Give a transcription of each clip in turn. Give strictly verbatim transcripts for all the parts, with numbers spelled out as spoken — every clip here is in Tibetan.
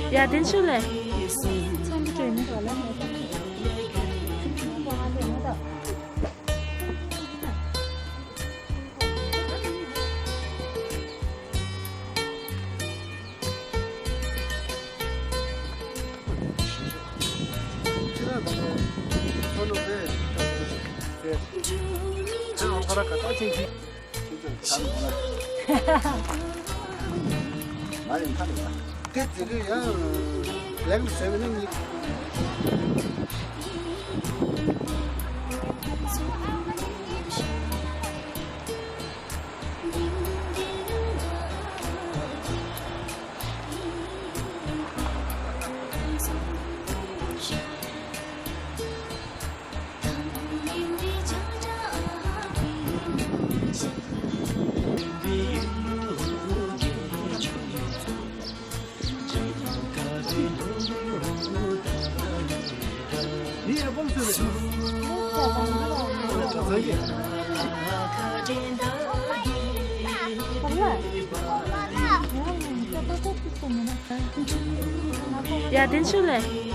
ཡ་དེ་ཆུ་ལས། དེ་དེ་དུས་ཡང་ལེགས་བཟོས་པ་ནི་གཉིས། ཡ་དེ་ཆུ་ལས།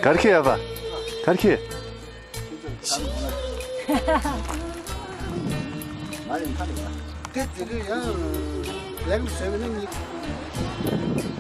གར་ཁེ་ཡ་བ། གར་ཁེ། དེ་དེ་དུས་ཡང་ལེགས་བཟོས་པ་ནི་གཉིས།